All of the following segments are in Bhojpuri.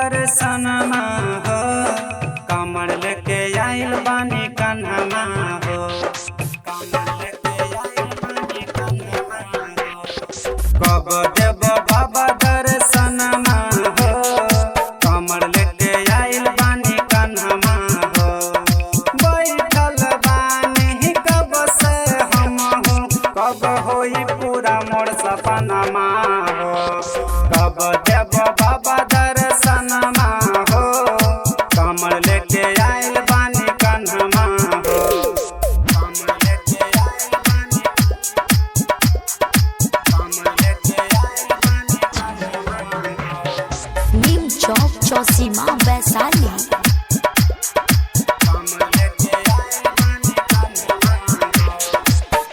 दर्शनमा हो, कमर लेके आइल बानी कन्हमा हो, कमर लेके आइल बानी कन्हमा हो। कब देव बाबा दर्शनमा हो, कमर लेके आइल बानी कन्हमा हो। बैठल बानी कब से हम हो, कब होई पूरा मोर सपनमा हो। कब देव बाबा दर्शनमा हो, कमर लेके आइल बानी कन्हमा हो। कमर लेके आइल बानी, कमर लेके आइल बानी कन्हमा हो। नीम चौक चौसीमा वैशाली।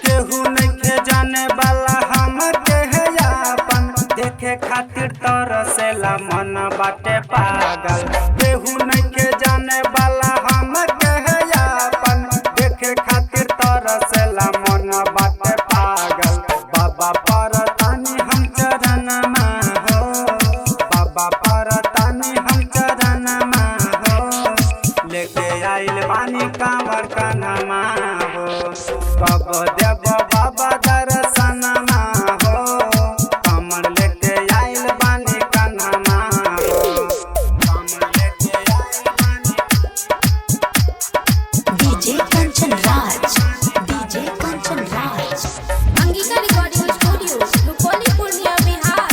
केहू नइखे जाने वाला हम के है आपन, देखे खातिर तरसेला मन बाटे पागल। केहू नइखे जाने वाला हम के है आपन, देखे खातिर तरसेला मन बाटे पागल। बाबा पर तानी हम चरणमा हो, बाबा पर तानी हम चरणमा हो। लेके आइल बानी कांवर कन्हमा हो, कब देव बाबा दर्शनमा हो, कमर लेके आइल बानी कन्हमा हो। कमर लेके आइल बानी, DJ Kanchan Raj, DJ Kanchan Raj. Angika recording studio, Rupauli, Purnia, Bihar.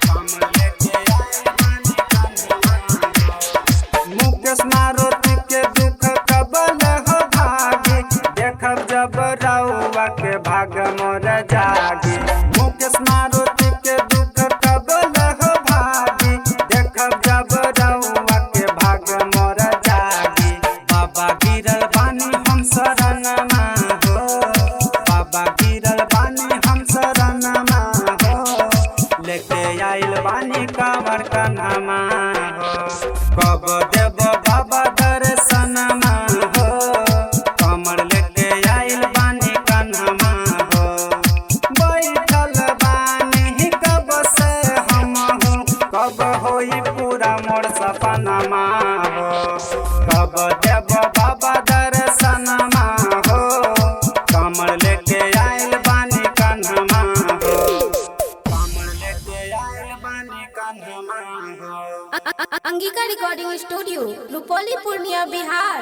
कमर लेके आइल बानी कन्हमा हो। मुकेश मारुति के दुख कबल हो भागी, देखब जब रउआ के भाग मोर जागी। मुकेश मारुति के दुख कबल हो भागी, देखब जब रउआ के भाग मोर जागी। बाबा गिरल बानी हम शरणमा हो, बाबा गिरल बानी हम शरणमा हो। लेके आइल बानी कांवर कन्हमा हो, कब देव बाबा दर्शनमा हो, कमर लेके आइल बानी कन्हमा हो। बैठल बानी कब से हम हो, कब होई पूरा मोर सपनमा हो। कब देव बाबा दर्शनमा हो, कमर लेके आइल बानी कन्हमा हो, कमर लेके आइल बानी कन्हमा हो। Angika recording studio, Rupauli, Purnia, Bihar.